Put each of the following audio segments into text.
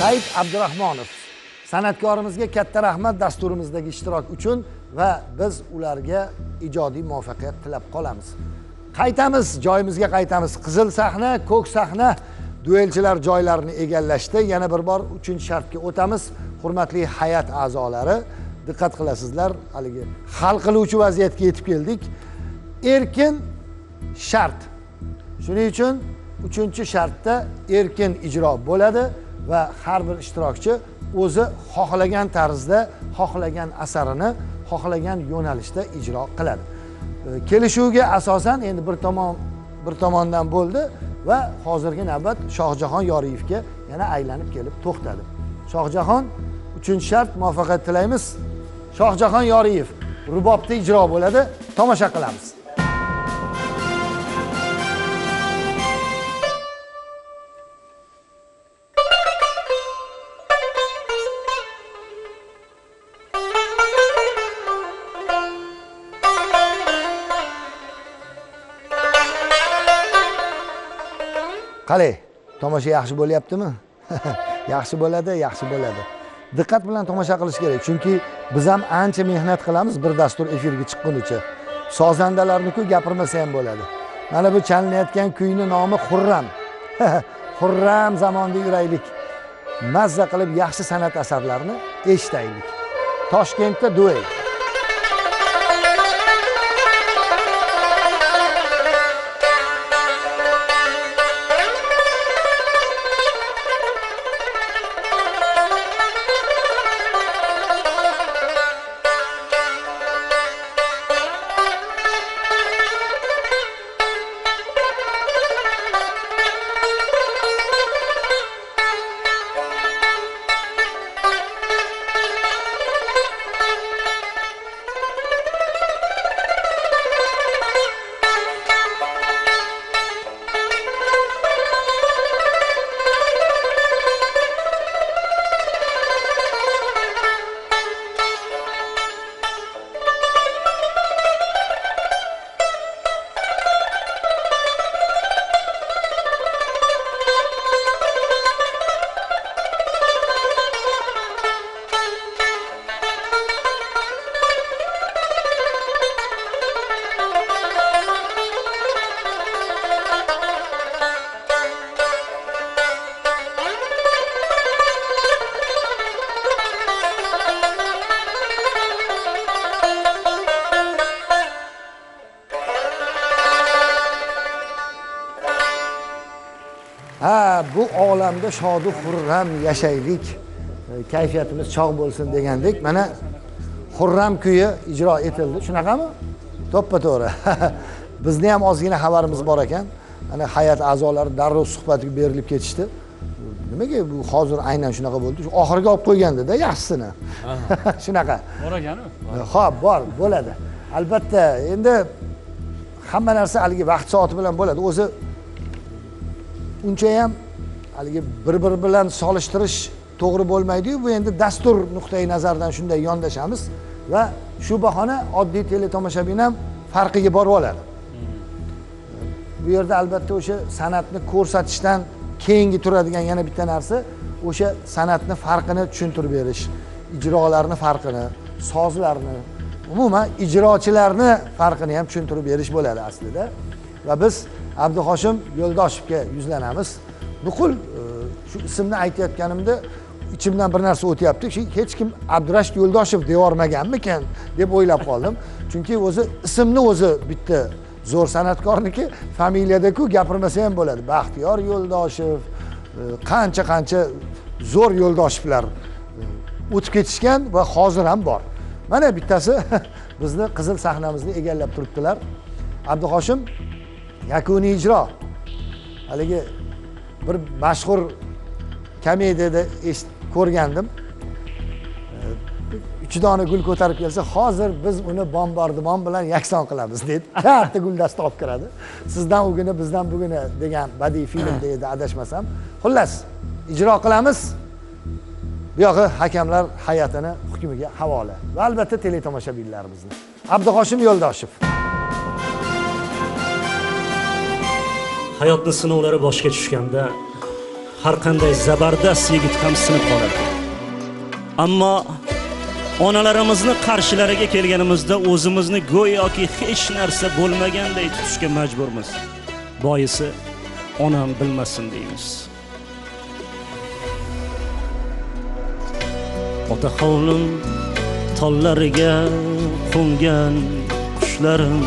Said Abdurahmonov san'atkorimizga katta rahmat dasturimizdagi ishtirok uchun va biz ularga ijodiy muvaffaqiyat tilab qolamiz. Qaytamiz, joyimizga qaytamiz. Qizil sahna, ko'k sahna duelchilar joylarini egallashdi. Yana bir bor 3-shartga o'tamiz. Hurmatli hay'at a'zolari, diqqat qilasizlar, haligi hal qiluvchi vaziyatga yetib keldik. Erkin shart. Shuning uchun 3-shartda erkin ijro bo'ladi va har bir ishtirokchi o'zi xohlagan tarzda, xohlagan asarini, xohlagan yo'nalishda ijro qiladi. Kelishuvga asosan endi bir tomondan bo'ldi va hozirgi navbat Shohjahon Yoriyevga yana aylanib kelib to'xtadi. Shohjahon, 3-shart muvaffaqiyat tilaymiz. Shohjahon Yoriyev rubobda ijro bo'ladi. Tomosha qilamiz. Qalay, tomosha yaxshi bo'lyaptimi? Yaxshi bo'ladi, yaxshi bo'ladi. Diqqat bilan tomosha qilish kerak, chunki biz ham ancha mehnat qilamiz bir dastur efirga chiqqunicha. Sozandalarni-ku gapirmasa ham bo'ladi. Mana bu chalinayotgan kuyning nomi Xurram. Xurram zamonda yuraylik. Mazza qilib yaxshi san'at asarlarini eshitaylik. Toshkentda duel. Ha, bu olamda shodu xurram yashaylik, kayfiyatimiz chog' bo'lsin degandek, mana Xurram kuyi ijro etildi. Shunaqami? To'ppa-to'g'ri. Bizni ham ozgina xabarimiz bor ekan. Mana hay'at a'zolari darrov suhbatga berilib ketishdi. Nimaga bu hozir aynan shunaqa bo'ldi? Shu oxirga olib qo'yganda-da yaxshisini. Shunaqa. Bor ekan-ku. Xo'p, bor, bo'ladi. Albatta, endi hamma narsa haligi vaqt soati bilan bo'ladi. O'zi uncha ham haligi bir-biri bilan solishtirish to'g'ri bo'lmaydi-yu, bu endi dastur nuqtai nazaridan shunday yondashamiz va shu bahona oddiy teletomoshabin ham farqiga borib oladi. Bu yerda albatta o'sha san'atni ko'rsatishdan keyingi turadigan yana bitta narsa o'sha san'atni farqini tushuntirib berish, ijrolarni farqini, sozlarni, umuman ijrochilarni farqini ham tushuntirib berish bo'ladi aslida. Va biz Abduhoshim Yo'ldoshevga yuzlanamiz. Nuqul shu ismni aytayotganimda ichimdan bir narsa o'tyapti. Hech kim Abdurashid Yo'ldoshev deyormaganmikan deb o'ylab qoldim. Chunki o'zi ismni o'zi bitta zo'r san'atkorniki, familiyada-ku gapirmasa ham bo'ladi. Baxtiyor Yo'ldoshev, qancha-qancha zo'r Yo'ldoshevlar o'tib ketishgan va hozir ham bor. Mana bittasi bizni qizil sahnamizni egallab turibdilar. Abduhoshim, yakuniy ijro. Haligi bir mashhur komediyada ko'rgandim. 3 dona gul ko'tarib kelsa, hozir biz uni bombardimon bilan yakson qilamiz deydi. Katta guldasta olib kiradi. Sizdan uguni, bizdan buguni degan badiiy filmda edi adashmasam. Xullas, ijro qilamiz. Bu yog'i hakamlar hay'atini hukmiga havola va albatta teletomoshabinlarimizni. Abduhoshim Yo'ldoshev. Hayotning sinovlari boshga tushganda Har qanday zabardast yigit ham sinib qolar. Ammo onalarimizni qarshilariga kelganimizda o'zimizni go'yoki hech narsa bo'lmaganday tutishga majburmiz. Boisi onam bilmasin deymiz. Ota hovlim tollariga qo'ngan qushlarim,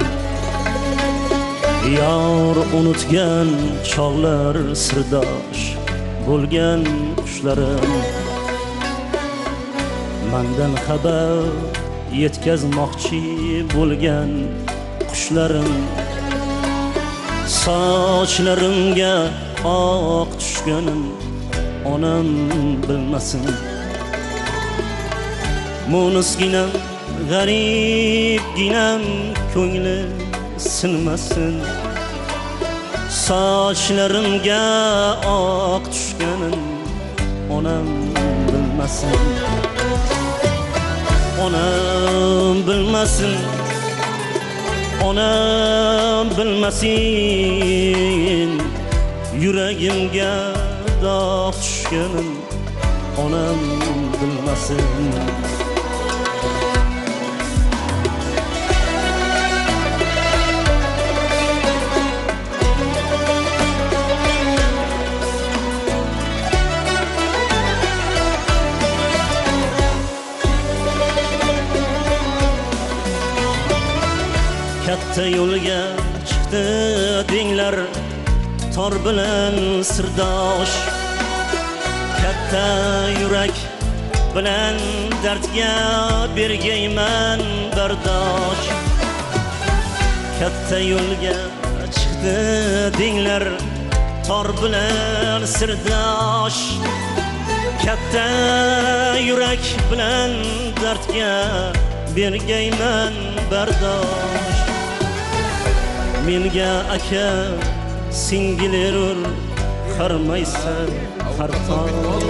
yor unutgan chog'lar sirdosh bo'lgan qushlarim, mandan xabar yetkazmoqchi bo'lgan qushlarim, sochlarimga oq tushganim onam bilmasin. Munisginam g'aribginam ko'ngli sinmasin, sochlarimga oq tushganim onam bilmasin. Onam bilmasin, onam bilmasin, yuragimga dog' tushganim onam bilmasin. Katta yo'lga chiqdi denglar tor bilan sirdosh, katta yurak bilan dardga bergayman bardosh. Katta yo'lga chiqdi denglar tor bilan sirdosh, katta yurak bilan dardga bergayman bardosh. Menga aka singil erur qarmaysan qartosh,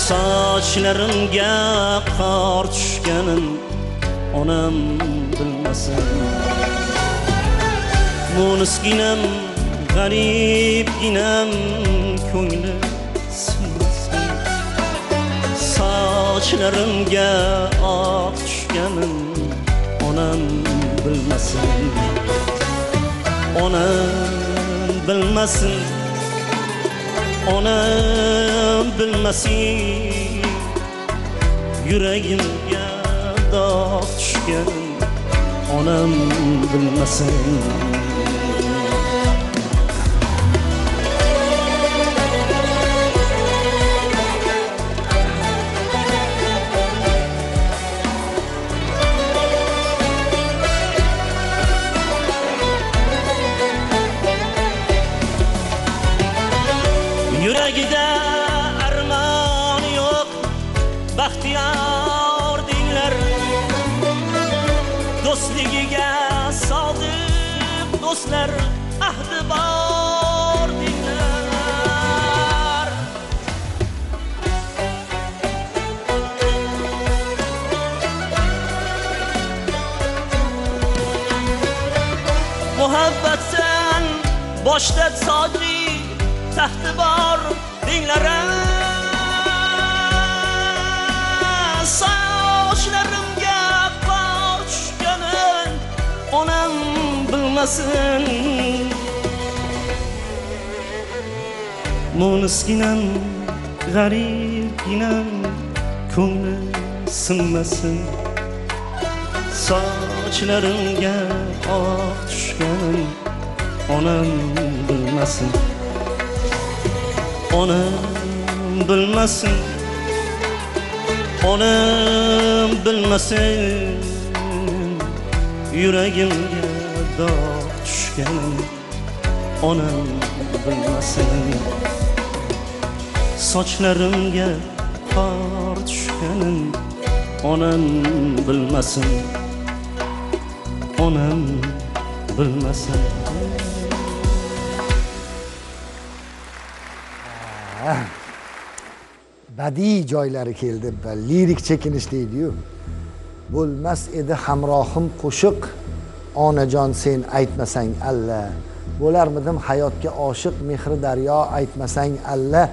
sochlarimga qor tushganin onam bilmasin. Munisginam g'aribginam ko'ngli sinmasin, sochlarimga oq tushganin onam bilmasin. Onam bilmasin, onam bilmasin, yuragimga dog' tushganin onam bilmasin. Yuragida armon yo'q baxtiyor denglar, do'stligiga sodiq do'stlar ahdi bor denglar. Muhabbatsan boshda toji taxti bor denglar, sochlarimga qor tushganin onam bilmasin. Munisginam g'aribginam ko'ngli sinmasin, sochlarimga oq tushganin onam bilmasin. Onam bilmasin, onam bilmasin, yuragimga dog' tushganin onam bilmasin. Sochlarimga qor tushganin onam bilmasin, onam bilmasin. Badiiy joylari keldi, lirik chekinish deydi-yu. Bo'lmas edi hamrohim qo'shiq, onajon sen aytmasang alla, Bo'larmidim hayotga oshiq, mehri daryo aytmasang alla.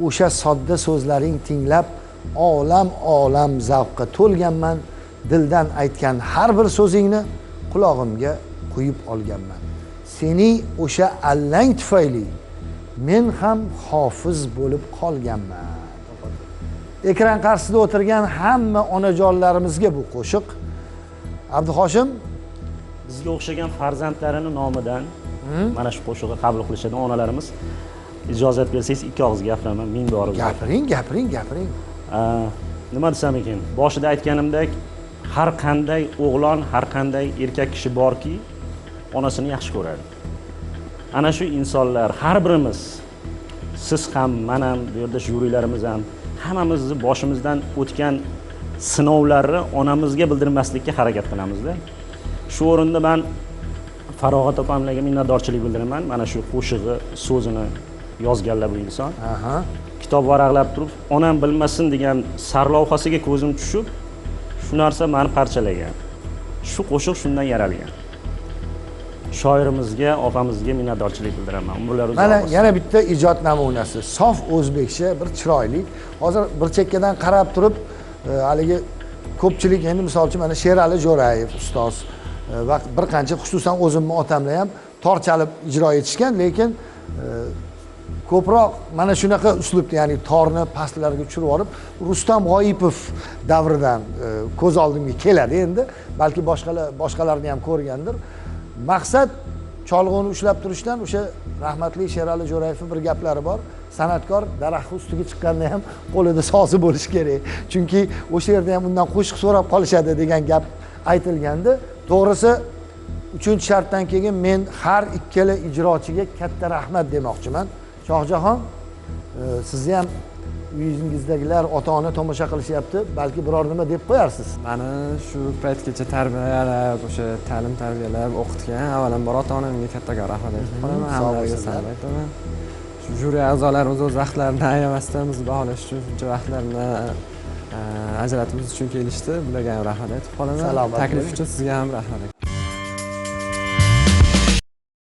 O'sha sodda so'zlaring tinglab olam olam zavqqa to'lganman. Dildan aytgan har bir so'zingni qulog'imga quyib olganman. Sening o'sha allang tufayli men ham hofiz bo'lib qolganman. Ekran qarshisida o'tirgan hamma onajonlarimizga bu qo'shiq. Abduhoshim, bizga o'xshagan farzandlarini nomidan mana shu qo'shiqni qabul qilishadi onalarimiz. Ijozat bersangiz ikki og'iz gapiraman, ming bor. Gapiring, gapiring, gapiring. Nima desam ekan? Boshida aytganimdek, har qanday o'g'lon, har qanday erkak kishi borki, onasini yaxshi ko'radi. Ana shu insonlar, har birimiz, siz ham, men ham, bu yerda jurilarimiz ham, hammamizni boshimizdan o'tgan sinovlarni onamizga bildirmaslikka harakat qilamizda. Shu o'rinda men Farog'at opamlarga minnatdorchilik bildiraman. Mana shu qo'shig'i, so'zini yozganlar bu inson. Kitob varaqlab turib, onam bilmasin degan sarlavhasiga ko'zim tushib, shu narsa meni parchalagan. Shu qo'shiq shundan yaralgan. Shoirimizga, opamizga minnatdorchilik bildiraman. Umrlari uzoq bo'lsin. Mana yana bitta ijod namunasi, sof o'zbekcha bir chiroyli. Hozir bir chekkadan qarab turib, haligi ko'pchilik endi misol uchun mana Sherali Jo'rayev ustoz va bir qancha, xususan o'zimni otamlar ham tor chalib ijro etishgan, lekin ko'proq mana shunaqa uslubda, ya'ni torni pastlarga tushirib olib, Rustam G'oyipov davridan ko'z oldimga keladi endi, balki boshqalarni ham ko'rgandir. Maqsad cholg'uni ushlab turishdan o'sha rahmatli Sherali Jo'rayevning bir gaplari bor. San'atkor daraxt ustiga chiqqanda ham qo'lida sozi bo'lishi kerak. Chunki o'sha yerda ham undan qo'shiq so'rab qolishadi degan gap aytilgandi. To'g'risi 3-shartdan keyin men har ikkala ijrochiga katta rahmat demoqchiman. Shohjahon, sizni ham uyingizdagilar, ota-ona tomosha qilishyapti, balki biror nima deb qo'yarsiz. Meni shu paytgacha tarbiyalab, o'sha ta'lim tarbiyalab o'qitgan avvalambor ota-onamga kattakon rahmat aytib qolaman, hammalariga salom aytaman. Shu juri a'zolarimiz o'z vaqtlarini ayamasdan bizni baholash uchun shuncha vaqtlarini ajratib biz uchun kelishdi. Bularga ham rahmat aytib qolaman. Taklif uchun sizga ham rahmat.